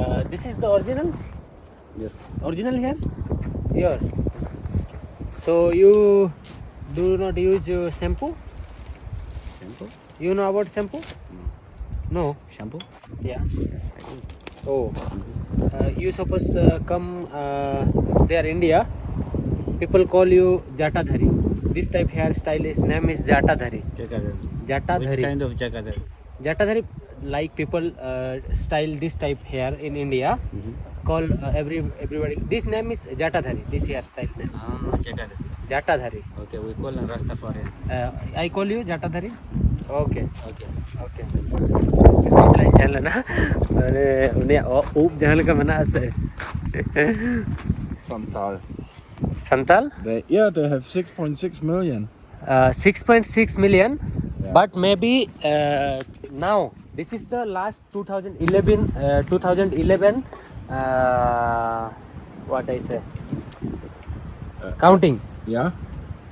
Uh, this is the original? Yes. Original hair? Your? So you do not use uh, shampoo? Shampoo? You know about shampoo? No. No? Shampoo? Yeah. Yes, I do. Oh. Uh, you suppose uh, come uh, there India, people call you Jatadhari. This type hairstyle is name is Jatadhari. Jatadhari. Jatadhari. Which kind of Jatadhari? Jatadhari, like people uh, style this type hair in India. Mm-hmm. Call uh, every everybody. This name is Jatadhari. This hairstyle name. Ah, Jatadhari. Jatadhari. Okay, we call Rastafarian. Uh, I call you Jatadhari. Okay. Okay. Okay. ᱥᱮᱱ ᱞᱮᱱᱟ ᱢᱟᱱᱮ ᱩᱱᱤᱭᱟᱜ ᱩᱵ ᱡᱟᱦᱟᱸ ᱞᱮᱠᱟ ᱢᱮᱱᱟᱜᱼᱟ ᱥᱮ᱾ Santal. Santal? They, yeah, they have six point six million. Uh, six point six million, yeah. But maybe uh, now this is the last two thousand eleven, uh, two thousand eleven, uh, what I say, uh, counting. Yeah.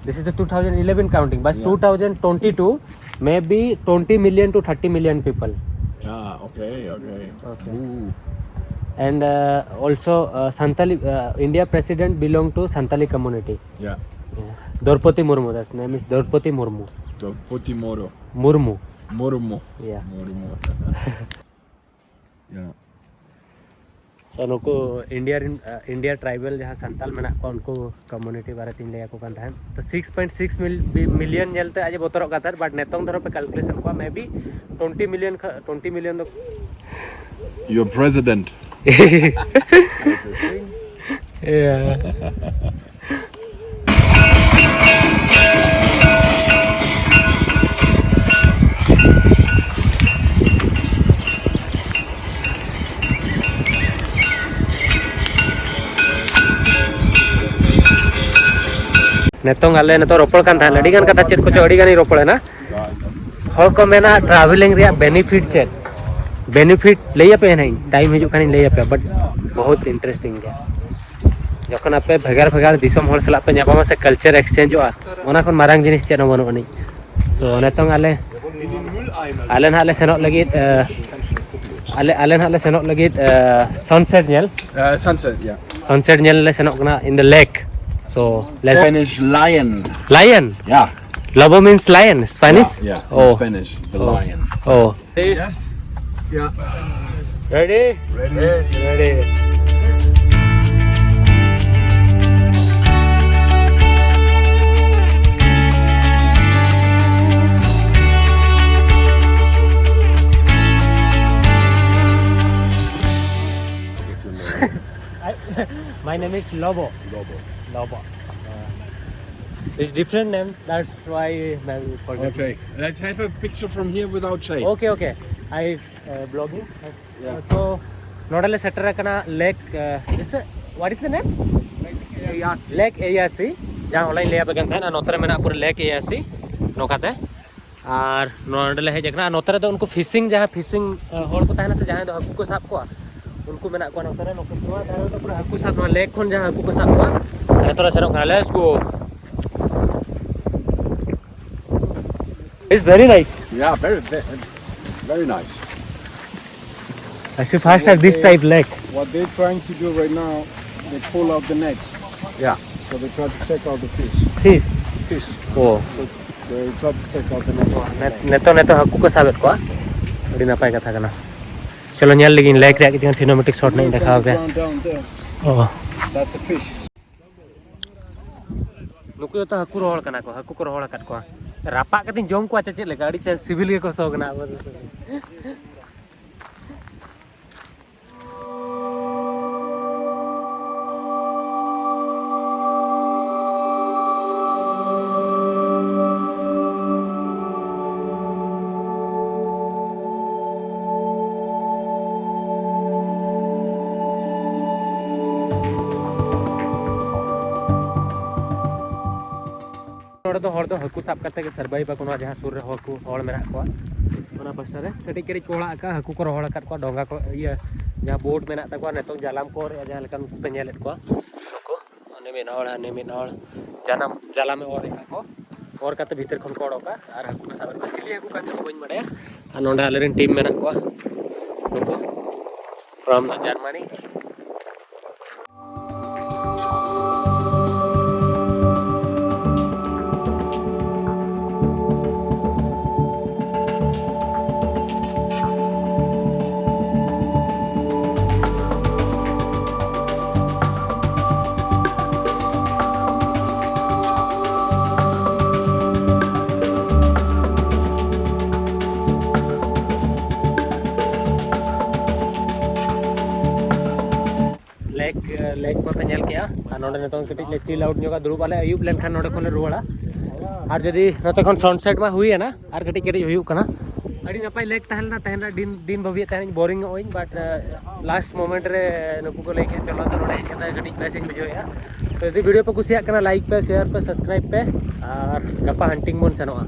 This is the two thousand eleven counting, but yeah. two thousand twenty-two, maybe twenty million to thirty million people. Yeah, okay, okay. Okay. Ooh. And uh, also, uh, Santali, uh, India president belong to Santali community. Yeah. Yeah. Draupadi Murmu, that's name is Draupadi Murmu. Draupadi Moro. Murmu. Murmu. Yeah. Murmu. Yeah. So ᱱᱩᱠᱩ ᱤᱱᱰᱤᱭᱟ ᱨᱮᱱ ᱤᱱᱰᱤᱭᱟ ᱴᱨᱟᱭᱵᱮᱞ ᱡᱟᱦᱟᱸ ᱥᱟᱱᱛᱟᱞ ᱢᱮᱱᱟᱜ ᱠᱚᱣᱟ ᱩᱱᱠᱩ ᱠᱚᱢᱩᱱᱤᱴᱤ ᱵᱟᱨᱮ ᱛᱤᱧ ᱞᱟᱹᱭ ᱟᱠᱚ ᱠᱟᱱ ᱛᱟᱦᱮᱸᱫ᱾ ᱛᱚ ᱥᱤᱠᱥ ᱯᱚᱭᱮᱱᱴ ᱥᱤᱠᱥ ᱢᱤᱞᱤᱭᱚᱱ ᱧᱮᱞ ᱛᱮ ᱟᱡ ᱮ ᱵᱚᱛᱚᱨᱚᱜ ᱠᱟᱱ ᱛᱟᱦᱮᱸᱫ, ᱵᱟᱴ ᱱᱤᱛᱚᱝ ᱫᱷᱚᱨᱚ ᱯᱮ ᱠᱟᱞᱠᱩᱞᱮᱥᱚᱱ ᱠᱚᱣᱟ, ᱢᱮ ᱵᱤ ᱴᱩᱭᱮᱱᱴᱤ ᱢᱤᱞᱤᱭᱚᱱ ᱠᱷᱚᱱ ᱴᱩᱭᱮᱱᱴᱤ ᱢᱤᱞᱤᱭᱚᱱ ᱫᱚ Your president. Yeah. ᱱᱤᱛᱚᱝ ᱟᱞᱮ ᱱᱤᱛᱚᱜ ᱨᱚᱯᱚᱲ ᱠᱟᱱ ᱛᱟᱦᱮᱸᱫ, ᱟᱹᱰᱤ ᱜᱟᱱ ᱠᱟᱛᱷᱟ ᱪᱮᱫ ᱠᱚᱪᱚ ᱟᱹᱰᱤ ᱜᱟᱱᱤᱧ ᱨᱚᱯᱚᱲᱮᱱᱟ᱾ ᱦᱚᱲ ᱠᱚ ᱢᱮᱱᱟ ᱴᱨᱟᱵᱷᱮᱞᱤᱝ ᱨᱮᱭᱟᱜ ᱵᱮᱱᱤᱯᱷᱤᱴ ᱪᱮᱫ? ᱵᱮᱱᱤᱯᱷᱤᱴ ᱞᱟᱹᱭ ᱟᱯᱮ ᱦᱟᱸᱜ, ᱴᱟᱭᱤᱢ ᱦᱤᱡᱩᱜ ᱠᱷᱟᱱᱤᱧ ᱞᱟᱹᱭ ᱟᱯᱮᱭᱟ, ᱵᱟᱴ ᱵᱚᱦᱩᱛ ᱤᱱᱴᱟᱨᱮᱥᱴᱤᱝ ᱜᱮᱭᱟ᱾ ᱡᱚᱠᱷᱚᱱ ᱟᱯᱮ ᱵᱷᱮᱜᱟᱨ ᱵᱷᱮᱜᱟᱨ ᱫᱤᱥᱚᱢ ᱦᱚᱲ ᱥᱟᱞᱟᱜ ᱯᱮ ᱧᱟᱯᱟᱢᱟ ᱥᱮ ᱠᱟᱞᱪᱟᱨ ᱮᱠᱥᱪᱮᱧᱡᱚᱜᱼᱟ, ᱚᱱᱟ ᱠᱷᱚᱱ ᱢᱟᱨᱟᱝ ᱡᱤᱱᱤᱥ ᱪᱮᱫ ᱦᱚᱸ ᱵᱟᱹᱱᱩᱜ ᱟᱹᱱᱤᱡ᱾ ᱥᱳ ᱱᱤᱛᱚᱝ ᱟᱞᱮ ᱟᱞᱮ ᱱᱟᱦᱟᱜ ᱞᱮ ᱥᱮᱱᱚᱜ ᱞᱟᱹᱜᱤᱫ, ᱮ, ᱟᱞᱮ ᱟᱞᱮ ᱱᱟᱦᱟᱜ ᱞᱮ ᱥᱮᱱᱚᱜ ᱞᱟᱹᱜᱤᱫ ᱥᱟᱱᱥᱮᱴ ᱧᱮᱞ᱾ Uh, sunset, yeah. ᱥᱟᱱᱥᱮᱴ ᱧᱮᱞ ᱞᱮ ᱥᱮᱱᱚᱜ ᱠᱟᱱᱟ in the lake. So let's Spanish lion. Lion. Yeah. Lobo means lion, Spanish? Yeah, yeah. Oh. In Spanish, the lion. Oh. Yes. Yeah. Ready? Ready. Ready. I, my name is Lobo. Lobo. Lobo. Uh, it's different name. That's why I forget. Okay, let's have a picture from here without shade. Okay, okay. I uh, blogging. Yeah. So, ᱱᱚᱰᱮ ᱞᱮ ᱥᱮᱴᱮᱨ ᱟᱠᱟᱱᱟ ᱞᱮᱠ, ᱡᱮᱥᱮ, what is the name? ᱞᱮᱠ ᱮᱭᱟᱥᱤ, ᱡᱟᱦᱟᱸ ᱚᱱᱟᱧ ᱞᱟᱹᱭ ᱟᱯᱮ ᱠᱟᱱ ᱛᱟᱦᱮᱱᱟ᱾ ᱱᱚᱛᱮ ᱨᱮ ᱢᱮᱱᱟᱜᱼᱟ ᱯᱩᱨᱟᱹ ᱞᱮᱠ ᱮᱭᱟᱥᱤ ᱱᱚᱝᱠᱟᱛᱮ᱾ ᱟᱨ ᱱᱚᱰᱮ ᱞᱮ ᱦᱮᱡ ᱟᱠᱟᱱᱟ᱾ ᱟᱨ ᱱᱚᱛᱮ ᱨᱮᱫᱚ ᱩᱱᱠᱩ ᱯᱷᱤᱥᱤᱝ, ᱡᱟᱦᱟᱸ ᱯᱷᱤᱥᱤᱝ ᱦᱚᱲ ᱠᱚ ᱛᱟᱦᱮᱱᱟ ᱥᱮ, ᱡᱟᱦᱟᱸᱭ ᱫᱚ ᱦᱟᱹᱠᱩ ᱠᱚ ᱥᱟᱵ ᱠᱚᱣᱟ, ᱩᱱᱠᱩ ᱢᱮᱱᱟᱜ ᱠᱚᱣᱟ ᱱᱚᱛᱮ ᱨᱮ᱾ ᱱᱚᱣᱟ ᱫᱷᱟᱨᱮ ᱨᱮᱫᱚ ᱯᱩᱨᱟᱹ ᱦᱟᱹᱠᱩ ᱥᱟᱵ, ᱱᱚᱣᱟ ᱞᱮᱠ ᱠᱷᱚᱱ ᱡᱟᱦᱟᱸ ᱦᱟᱹᱠᱩ ᱠᱚ ᱥᱟᱵ ᱠᱚᱣᱟ, ᱟᱨ ᱱᱤᱛᱚᱜ ᱞᱮ ᱥᱮᱱᱚᱜ ᱠᱟᱱᱟ᱾ Let's go. It's very nice. Yeah, very, very, very nice. I see first time this type lake. What they're trying to do right now, they pull out the net. Yeah. So they try to take out the fish. Fish. Fish. Oh. So they try to take out the net. ᱱᱤᱛᱚᱜ ᱱᱤᱛᱚᱜ ᱦᱟᱹᱠᱩ ᱠᱚ ᱥᱟᱵᱮᱫ ᱠᱚᱣᱟ᱾ ᱟᱹᱰᱤ ᱱᱟᱯᱟᱭ ᱠᱟᱛᱷᱟ ᱠᱟᱱᱟ᱾ ᱪᱚᱞᱚ ᱧᱮᱞ ᱞᱮᱜᱤᱧ ᱞᱮᱠ ᱨᱮᱭᱟᱜ ᱠᱤᱪᱷᱩ ᱥᱤᱱᱮᱢᱮᱴᱤᱠ ᱥᱚᱴ ᱱᱟᱜ ᱤᱧ ᱫᱮᱠᱷᱟᱣ ᱟᱯᱮᱭᱟ᱾ Down, down there. Oh. That's a fish. ᱱᱩᱠᱩ ᱡᱚᱛᱚ ᱦᱟᱹᱠᱩ ᱨᱚᱦᱚᱲ ᱠᱟᱱᱟ ᱠᱚ, ᱦᱟᱹᱠᱩ ᱠᱚ ᱨᱚᱦᱚᱲ ᱟᱠᱟᱫ ᱠᱚᱣᱟ᱾ ᱨᱟᱯᱟᱜ ᱠᱟᱛᱮᱧ ᱡᱚᱢ ᱠᱚᱣᱟ ᱪᱮ ᱪᱮᱫ ᱞᱮᱠᱟ? ᱟᱹᱰᱤ ᱪᱮᱦᱨᱟ ᱥᱤᱵᱤᱞ ᱜᱮᱠᱚ ᱥᱚ ᱠᱟᱱᱟ ᱟᱵᱚ ᱫᱚ᱾ ᱱᱚᱰᱮ ᱫᱚ ᱦᱚᱲ ᱫᱚ ᱦᱟᱹᱠᱩ ᱥᱟᱵ ᱠᱟᱛᱮ ᱜᱮ survive ᱟᱠᱚ᱾ ᱱᱚᱣᱟ ᱡᱟᱦᱟᱸ ᱥᱩᱨ ᱨᱮ ᱦᱚᱲ ᱠᱚ, ᱦᱚᱲ ᱢᱮᱱᱟᱜ ᱠᱚᱣᱟ, ᱚᱱᱟ ᱯᱟᱥᱴᱟ ᱨᱮ ᱠᱟᱹᱴᱤᱡ ᱠᱟᱹᱴᱤᱡ ᱠᱚ ᱚᱲᱟᱜ ᱟᱠᱟᱫᱼᱟ, ᱦᱟᱹᱠᱩ ᱠᱚ ᱨᱚᱦᱚᱲ ᱟᱠᱟᱫ ᱠᱚᱣᱟ, ᱰᱚᱸᱜᱟ ᱠᱚ, ᱤᱭᱟᱹ, ᱡᱟᱦᱟᱸ ᱵᱳᱴ ᱢᱮᱱᱟᱜ ᱛᱟᱠᱚᱣᱟ, ᱱᱤᱛᱚᱝ ᱡᱟᱞᱟᱢ ᱠᱚ ᱚᱨᱮᱫᱼᱟ, ᱡᱟᱦᱟᱸ ᱞᱮᱠᱟ ᱱᱩᱠᱩ ᱯᱮ ᱧᱮᱞᱮᱫ ᱠᱚᱣᱟ ᱱᱩᱠᱩ, ᱦᱟᱹᱱᱤ ᱢᱤᱫ ᱦᱚᱲ, ᱦᱟᱹᱱᱤ ᱢᱤᱫ ᱦᱚᱲ ᱡᱟᱱᱟᱢ, ᱡᱟᱞᱟᱢᱮ ᱚᱨᱮᱫᱼᱟ ᱠᱚ, ᱚᱨ ᱠᱟᱛᱮ ᱵᱷᱤᱛᱤᱨ ᱠᱷᱚᱱ ᱠᱚ ᱚᱰᱚᱠᱟ ᱟᱨ ᱦᱟᱹᱠᱩ ᱠᱚ ᱥᱟᱵᱮᱫ ᱠᱚᱣᱟ᱾ ᱪᱤᱞᱤ ᱦᱟᱹᱠᱩ ᱠᱟᱱ ᱪᱚ ᱠᱚ ᱵᱟᱹᱧ ᱵᱟᱰᱟᱭᱟ᱾ ᱟᱨ ᱱᱚᱰᱮ ᱟᱞᱮᱨᱮᱱ ᱴᱤᱢ ᱢᱮᱱᱟᱜ ᱠᱚᱣᱟ, ᱱᱩᱠᱩ from the Germany. ᱞᱮᱠ, ᱞᱮᱠ ᱠᱚᱯᱮ ᱧᱮᱞ ᱠᱮᱜᱼᱟ᱾ ᱟᱨ ᱱᱚᱰᱮ ᱱᱤᱛᱚᱝ ᱠᱟᱹᱴᱤᱡ ᱞᱮ chill out ᱧᱚᱜᱟ, ᱫᱩᱲᱩᱵ ᱟᱞᱮ, ᱟᱹᱭᱩᱵ ᱞᱮᱱᱠᱷᱟᱱ ᱱᱚᱰᱮ ᱠᱷᱚᱱ ᱞᱮ ᱨᱩᱣᱟᱹᱲᱟ᱾ ᱟᱨ ᱡᱩᱫᱤ ᱱᱚᱛᱮ ᱠᱷᱚᱱ sunset ᱢᱟ ᱦᱩᱭᱮᱱᱟ, ᱟᱨ ᱠᱟᱹᱴᱤᱡ ᱠᱟᱹᱴᱤᱡ ᱦᱩᱭᱩᱜ ᱠᱟᱱᱟ᱾ ᱟᱹᱰᱤ ᱱᱟᱯᱟᱭ ᱞᱮᱠ ᱛᱟᱦᱮᱸ ᱞᱮᱱᱟ, ᱛᱟᱦᱮᱱ ᱨᱮ ᱫᱤᱱ, ᱫᱤᱱ ᱵᱷᱟᱹᱵᱤᱭᱮᱫ ᱛᱟᱦᱮᱱᱟᱹᱧ boring ᱚᱜ ᱟᱹᱧ, but last moment ᱨᱮ ᱱᱩᱠᱩ ᱠᱚ ᱞᱟᱹᱭ ᱠᱮᱫ, "ᱪᱚᱞᱚ ᱛᱚ, ᱱᱚᱰᱮ ᱦᱮᱡ ᱠᱟᱛᱮ ᱠᱟᱹᱴᱤᱡ ᱵᱮᱥ ᱤᱧ ᱵᱩᱡᱷᱟᱹᱣᱮᱫᱼᱟ᱾" ᱛᱚ ᱡᱩᱫᱤ video ᱯᱮ ᱠᱩᱥᱤᱭᱟᱜ ᱠᱟᱱᱟ, like ᱯᱮ, share ᱯᱮ, subscribe ᱯᱮ, ᱟᱨ ᱜᱟᱯᱟ hunting ᱵᱚᱱ ᱥᱮᱱᱚᱜᱼᱟ᱾